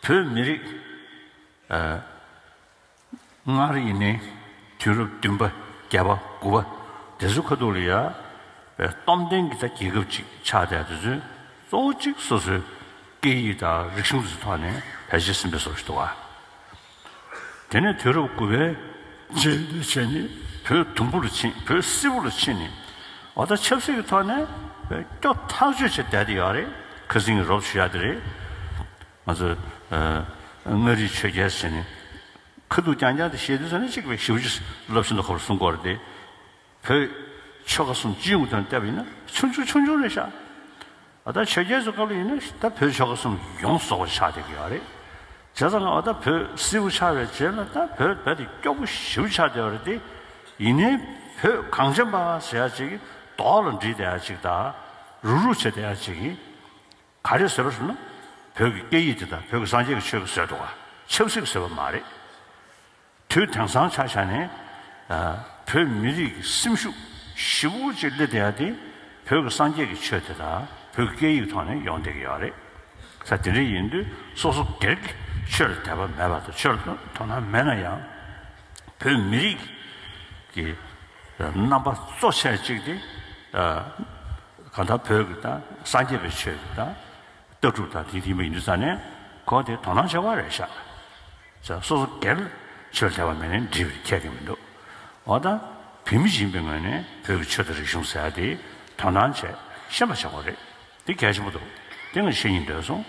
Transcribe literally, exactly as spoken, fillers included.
བོད་མི་རིགས་ཨ། སྔར་ཡིན་ནའི་དུས་རབས་བདུན་པ་བརྒྱད་པ་དགུ་པ་དེ་ཚོའི་ཁ་ཐུག་ལ་ཡ་སྟོབས་ལྡན་གྱི་ད་རྒྱལ་ཁབ་ཅིག་ཆགས་བསྡད་དེ་ཚོས་གཙོ་བོ་གཅིག་སོ་སོའི་སྐད་ཡིག་དང་རིག་གཞུང་དེ་ཚོའི་ཐོག་ནས་བེད་སྤྱོད་ཟིན་པའི་བཟོ་ཞིག་འདུག་ག་དེ་ནས་དུས་རབས་དགུ་པའི་རྗེས་ལ་བྱས་ནས་བོད་དུམ་བུ་ལ་ཕྱིན། བོད་སིལ་བུ་ལ་ཕྱིན་ནས་འོ་ད་ཆབ་སྲིད་ཀྱི་ཐོག་ནས་སྐྱོ་ཐག་ཆོད་བྱས་བསྡད་དེ་ཡོད་རེད། ཁ་སང་གི་རོབ་ཞུ་ཡ་དེ་རེད། ང་ཚོ་ཨ། མངའ་རིས་ཆོས་རྒྱལ་ཟེར་ནས་ཁ་ཐུག་རྐྱང་རྐྱང་དེ་བཤད་དུས་ཙམ་ནས་གཅིག་པའི་ཞེ་པོ་ཅིག་རླབས་ཆེན་དུ་ཁོ་རང་གསུང་གི་ཡོད་རེད་དེ། བོད་ཆོལ་ཁ་གསུམ་སྤྱི་ཡོངས་དོན་བལྟས་པ་ཡིན་ན་ཆུང་ཆུང་ཆུང་ཆུང་རེད་ཤག་ཨ་ད་ཆོས་རྒྱལ་ཚོའི་སྐབས་ལ་ཡིན་ན་ད་བོད་ཆོལ་ཁ་གསུམ་ཡོངས་རྫོགས་པ་ཆགས་བསྡད་ཀྱི་ཡོད་རེད། བྱས་ཙང་ཨ་ད་བོད་སིལ་བུ་ཆགས་པའི་རྗེས་ལ་ད་བོད་རྦད་དེ་སྐྱོ་པོ་ཞེ་པོ་ཆགས་བསྡད་ཡོད་རེད་དེ། ཡིན་ནའི་བོད་གངས་ཅན་པ་ཟེར་ཡ་ཅིག་གི་རྡོག་ལ་བསྒྲིལ་བསྡད་ཡ་ཅིག་དང་རུག་རུག་བྱས་བསྡད་ཡ་ཅིག་གི་ག་རེ་ཟེར་བ་ཟེར་ན། བོད་ཀྱི་སྐད་ཡིག་དེ་དང་བོད་ཀྱི་སངས་རྒྱས་ཀྱི་ཆོས་ཀྱིས་བཟོས་འདུག་ག་ཆབ་སྲིད་ཀྱིས་བཟོས་པ་མ་རེད། དུས་དེང་སང་ཆ་བཞག་ནས་ཨ། བོད་མི་རིགས་ཀྱི་སེམས་ཤུགས་ཞེ་པོ་ཅིག་སླེབས་བསྡད་ཡ་དེ་བོད་ཀྱི་སངས་རྒྱས་ཀྱི་ཆོས་དེ་དང་བོད་ཀྱི་སྐད་ཡིག་ཐོག་ནས་ཡོང་བསྡད་ཀྱི་ཡོད་རེད། ས་དེ་འདྲ་ཡིན་དུས་སོ་སོ་སྒེར་གྱི་ཆོས་ལ་དད་པ་མེད་པ་དང་ཆོས་ལ་དོ་སྣང་མེད་ན་ཡང་བོད་མི་རིགས་ཀྱི་རྣམ་པ་གཙོ་ཆེ་གཅིག་དེ་ཨ། གང་ལྟར་བོད་ཀྱི་དང་སངས་རྒྱས་པའི་ཆོས་ཀྱི་དང་། ལྟ་གྲུབ་དང་དེ་མཐུན་པ་ཡིན་དུས་ཙང་ནས་ཁོ་དེ་དོ་སྣང་བྱེད་དགོས་རེད་ཤག་ས་སོ་སོ་སྒེར་ཆོས་དད་པ་མེད་ནས་འགྲིག་པ་རེད། ཁྱད་ཀྱི་མི་འདུག་འོ་ད་བོད་མི་ཡིན་པའི་ངོས་ནས་བོད་ཀྱི་ཆོས་དང་རིག་གཞུང་ཟེར་ཡ་དེ་དོ་སྣང་བྱས་ཤེས་པ་བྱེད་དགོས་རེད། དེ་གལ་ཆེན་པོ་འདུག་དེ་ང་བཤད་སྙིང་འདོད་སོང་